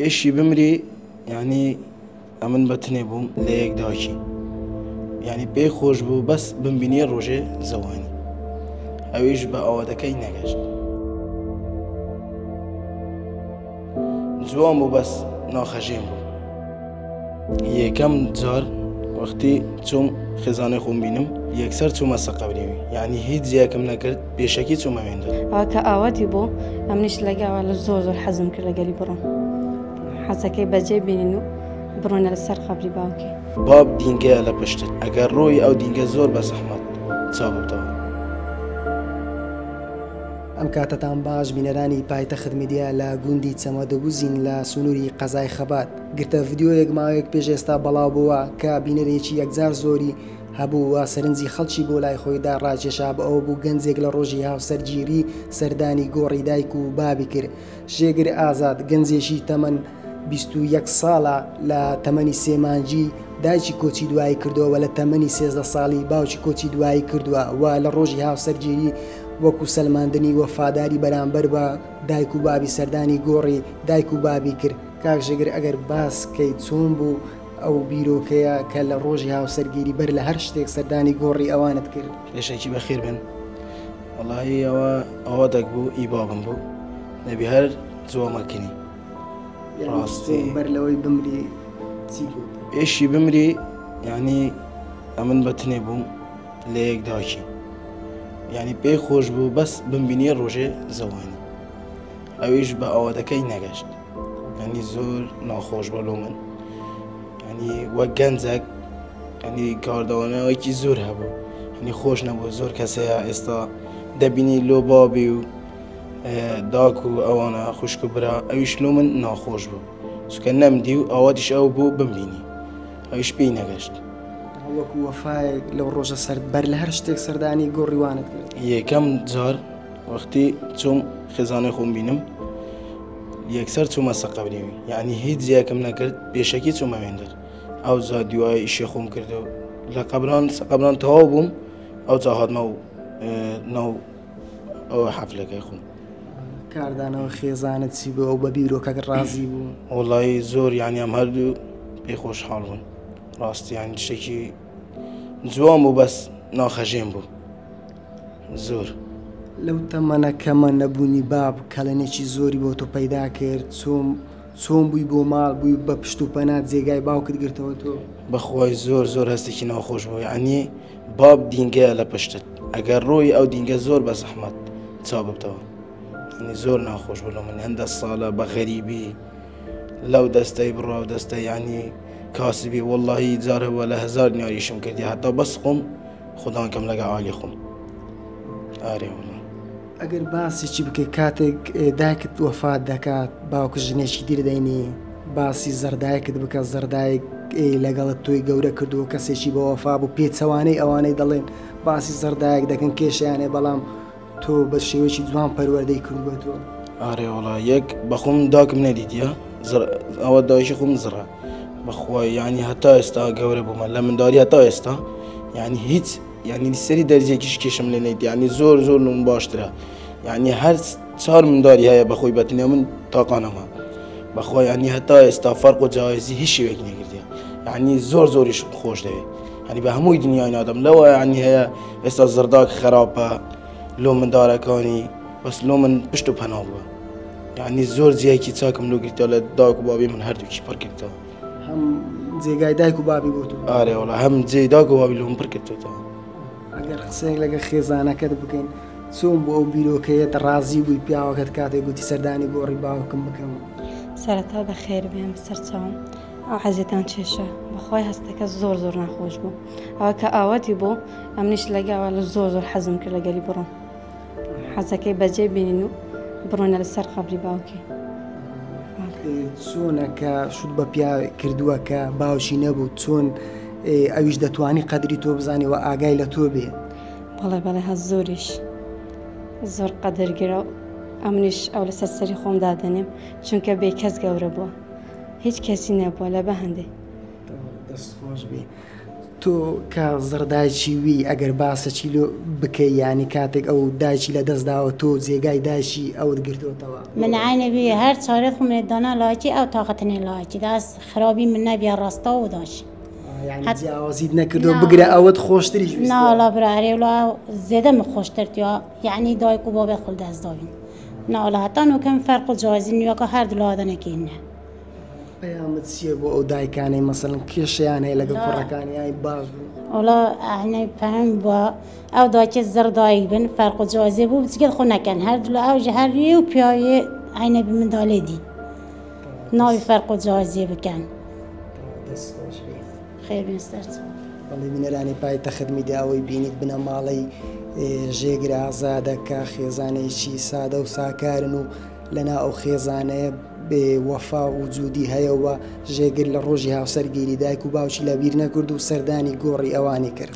ئێشی بمری یعنی ئەمن بە تنێ بووم لە یەک داکی یعنی پێی خۆش بوو بەس بمبینی ڕۆژێ زەوانی ئەویش بە ئاواتەکەی نەگەشت. جوان بوو بەس ناخەژێن بوو. یەکەم جار وەختی چوم خێزانەی خۆم بینم یەکسەر چوومە سەر قەبری وی یعنی هیچ جیاکم نەکرد پێشەکی چوومە وێندر. ئەوە کە ئاواتی بوو ئەمنیش لەگەڵ زۆر زۆر حەزم کرد لەگەلی بڕۆم حەزەکەی بەجێ بینین و بڕۆنە لەسەر قەبری باوکی. باب دینگەیە لە پشتت ئەگەر ڕۆی ئەو دینگە زۆر بە زەحمەت چاو ببتەوە. ئەم کاتەتان باش بینەرانی پایتەخت میدیا لە گوندی چەمەدەگوزین لە سنووری قەزای خەبات گرتە ڤیدیۆیەک ماوەیەک پێش ئێستا بەڵاو بووە کە بینەرێکی یەکجار زۆری هەبوو و سەرنجی خەڵکی بۆ لای خۆیدا ڕاکێشا بە ئەوە بوو گەنجێک لە ڕۆژی هاوسەرگیری سەردانی گۆڕی دایک و بابی کرد ژێگر ئازاد گەنجێکی تەمەن 21 ساڵە لە تەمەنی سێ مانگی دایکی کۆچی دوایی کردووە و لە تەمەنی 13 ساڵی باوکی کۆچی دوایی کردووە و لە ڕۆژی هاوسەرگیری وەکو سەلماندنی وەفاداری بەرامبەر بە دایک و بابی سەردانی گۆڕی دایک و بابی کرد. کاک ژێگر ئەگەر باس کەی چۆن بوو ئەو بیرۆکەیە کە لە ڕۆژی هاوسەرگیری بەر لە هەر شتێک سەردانی گۆڕی ئەوانت کرد؟ پێشەکی بەخێر بن. وەڵاهی ئەوە ئاواتێک بوو ئی بابم بوو دەبی هەر جوامەکنی ڕاستی بەر لەوەی بمری چی بوو؟ ئێشی بمری یعنی ئەمن بە تنێ بووم لە یەک داکی یعنی پێی خۆش بوو بەس بمبینی ڕۆژێ زەوانی ئەویش بە ئاواتەکەی نەگەشت یعنی زۆر ناخۆش بە لۆ من یعنی وەک گەنجێک یعنی کاردانەوەیەکی زۆر هەبوو یعنی خۆش نەبوو زۆر کەس هەیە ئێستا دەبینی لۆ بابی و داک و ئەوانە خوشک و برا ئەویش لۆ من ناخۆش بوو چونکە نەمدی و ئاواتیش ئەو بوو بمبینی ئەویش پێی نەگەشت. وەکو وەفایەک لەو ڕۆژە سەر بەر لە هەر شتێک سەردانی گۆڕی وانت کرد؟ یەکەم جار وەختی چووم خێزانەی خۆم بینم یەکسەر چوومە سەر قەبری وی یعنی هیچ جیاکم نەکرد پێشەکی چوومە وێندەر ئەوجا دوای ئیشی خۆم کرد و لە قەبران قەبران تەواو بووم ئەوجا هاتمە و ناو ئەوە حەفلەکەی خۆم. کاردانەوە خێزانت چی بوو؟ ئەو بە بیرۆکەکە ڕازی بوو؟ وەڵی زۆر یعنی ئەم هەردوو پێی خۆشحاڵ بوون ڕاستی یعنی شتێکی جوان بوو بەس ناخەژێن بوو زۆر. لەو تەمەنە کەمە نەبوونی باب کەڵێنێکی زۆری بۆ تۆ پەیدا کرد چۆن چۆن بووی بۆ ماڵ بووی بە پشت و پەنا جێگای باوکت گرتەوە تۆ؟ بەخوای زۆر زۆر هەستێکی ناخۆش بوو یعنی باب دینگەیە لە پشتت ئەگەر ڕۆی ئەو دینگە زۆر بە زەحمەت چاو ببتەوە یعنی زۆر ناخۆش بوو لە من هەندە ساڵە بە غەریبی لەو دەستەی بڕوا و دەستە یعنی کاسبی واللهی جار هەبووە لە هەزار دیناریشم کردی هەتا بەس خۆم خودان کەم لەگە عالی خۆم ئارێ وەڵا. ئەگەر باسێکی بکەیت کاتێک دایکت وەفات دەکات باوکت ژنێکی دیر دەینی باسی زەردایکت بکە زەردایک لەگەڵت تۆی گەورە کردووە کەسێکی بە وەفا بوو پێچەوانەی ئەوانەی دەڵێن باسی زەردایک دەکەن کێشیانێ بەڵام تۆ بە شێوەیەکی جوان پەروەردەی کردووە تۆ. ئارێ وەڵا یەک بەخۆم داکم نەدیتیە ئەوە دایکی خۆم زڕە بەخوای یعنی هەتا ئێستا گەورە بوومە لە منداری هەتا ئێستا یعنی هیچ یعنی سەری دەرزیەکیش کێشم لێ نەیت یعنی زۆر زۆر لەم باشترە یعنی هەر چهار منداری هەیە بەخۆی بەتنێ من تاقانەمە بەخوای یعنی هەتا ئێستا فەرق و جیاوازی هیچ شێوەیەک نەگرتیە یعنی زۆر زۆریش خۆش دەوێت یعنی بە هەمووی دنیای نادەم لەوە یعنی هەیە ئێستا زڕداک خراپە لۆ مندارەکانی بەس لۆ من پشت و پەنا بووە یعنی زۆر جیایکی چاکم لۆ گرتەوە لە داک و بابی من هەردووکی پڕ کردەوە. هەم جێگای دایک و بابی بۆ تۆ؟ ئارێ وەڵا هەم جێی داک و بابی لۆم پڕ کردێتەوە. ئەگەر قسەیەک لەگەڵ خێزانەکەت بکەین چۆن بۆ ئەو بیرۆکەیەت ڕازی بووی پیاوەکەت کاتێک گوتی سەردانی گۆڕی باوکم بکەم؟ سەرەتا بەخێر بێن سەرچاوم ئەو عەزێتان چێشە بەخوای هەستەکە زۆر زۆر ناخۆش بوو ئەوە کە ئاواتی بوو ئەمنیش لەگەڵ زۆر زۆر حەزم کرد لەگەلی بڕۆم حەزەکەی بەجێ بینین و بڕۆنە لەسەر قەبری باوکی. چۆنە کە شوت بە پیا کردووە کە باوکی نەبوو چۆن ئەویش دەتوانی قەدری تۆ بزانێ و ئاگای لە تۆ بێ؟ بەڵێ بەڵێ هەست زۆریش زۆر قەدرگرە و ئەمنیش ئەو لەسەر سەری خۆم دادەنێم چونکە بێ کەس گەورە بووە هیچ کەسی نەبووە لە بە هەندێ. دەست خۆش بێ. تۆ کە زڕدایکی وی ئەگەر باسەکی لۆ بکەی یانی کاتێک ئەو دایکی لە دەست داوە تۆ جێگای دایکی ئەوت گرتۆتەوە. من عینە بی هەر چارێت خو منێ دانا لاکی ئەو تاقەتنێ لاکی داس خرابی من نەبیە ڕاستە و داش. یانی جیاوازیت نەکردو بگرە ئەوەت خۆشتریش ویستوە. نا لا برا ئەرێ ولا زێدە من خۆشتر تیا یعنی دایک و بابێ خول دەست داوین نا ولا هەتا نوکەم فەرق و جیاوازی نیوەکە هەردوو لا دەنەکینە. پەیامت چییە بۆ ئەو دایکانەی مەسەلەن کێشەیان هەیە لەگەڵ کوڕەکانی یانی باش بن؟ وەڵا ئەهنەی پەیام بۆ ئەو دایکێ زڕ دایک بن فەرق و جیاوازی بوو بچگەل خۆ نەکەن هەردوو ئەو ژە هەر و پیاوێ عینە بی مندالێ دی ناوی فەرق و جیاوازیە بکەن. دەست خۆش بی. خێر بێن سەرچاو. بەڵێ بینەرانی پایتەخت میدیا ئەوەی بینیت بنەماڵەی ژێگر ئازادە کە خێزانێکی سادە و ساکارن و لەناو ئەو خێزانەیە بێ وەفا و جودی هەیە و ژێگر لە ڕۆژی هاوسەرگیری دایک و باوکی لەبیر نەکرد و سەردانی گۆڕی ئەوانی کرد.